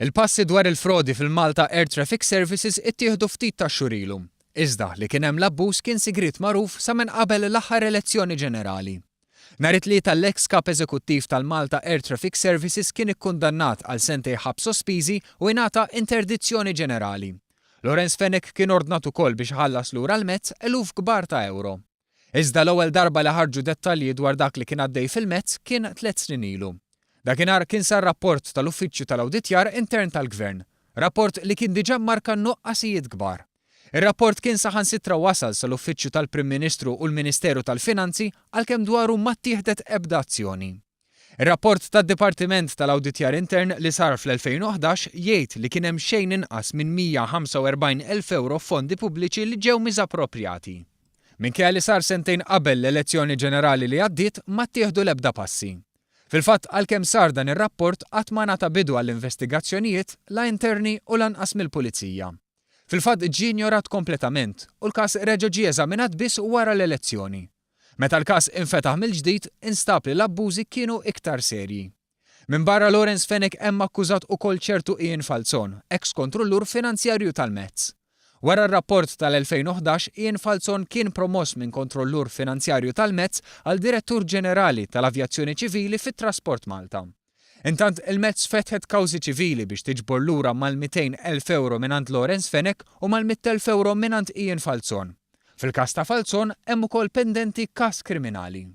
Il-passi dwar il-frodi fil-Malta Air Traffic Services ittieħdu ftit tax-xhur ilu. Iżda li kien hemm l-abbuż kien sigriet magħruf sa minn qabel l-aħħar elezzjoni ġenerali. Nhar it-Tlieta l-eks Kap Eżekuttiv tal-Malta Air Traffic Services kien ikkundannat għal sentej ħabs sospiżi u ingħata interdizzjoni ġenerali. Lawrence Fenech kien ordnat ukoll biex iħallas lura l-Mezz eluf kbar ta' ewro. Iżda l-ewwel darba li ħarġu dettalji dwar dak li kien għaddej fil-Mezz kien tlett snin ilu. Dakinhar kien sar rapport tal-Uffiċċju tal-Awditjar Intern tal-Gvern. Rapport li kien diġà mmarka nuqqasijiet kbar. Ir-rapport kien saħansitra wasal sal-Uffiċċju tal-Prim Ministru u l-Ministeru tal-Finanzi għalkemm dwaru ma ttieħdet ebda azzjoni. Ir-rapport tad-Dipartiment tal-Awditjar Intern li sar fl-2011 jgħid li kien hemm xejn inqas minn 145 elf ewro f'fondi pubbliċi li ġew miżapproprjati. Minkejja li sar sentejn qabel l-elezzjoni ġenerali li għaddiet, ma ttieħdu l-ebda passi. Fil-fatt, għalkemm sar dan ir-rapport qatt ma ngħata bidu għall-investigazzjonijiet, la interni u lanqas mill-Pulizija. Fil-fatt ġie injorat kompletament u l-każ reġa' ġie eżaminat biss wara l-elezzjoni. Meta l-każ infetaħ mill-ġdid, instab li l-abbużi kienu iktar serji. Minbarra Lawrence Fenech hemm akkużat ukoll ċertu Ian Falzon, eks kontrollur finanzjarju tal-Mets. Wara r-rapport tal-2011, Ian Falzon kien promoss minn kontrollur finanzjarju tal-Mets għal Direttur Ġenerali tal-Avjazzjoni Ċivili fi Trasport Malta. Intant, il-Mets fetħet kawżi ċivili biex tiġbor lura mal-200,000 ewro mingħand Lawrence Fenech u mal-100,000 ewro mingħand Ian Falzon. Fil-każ ta' Falzon hemm ukoll pendenti każ kriminali.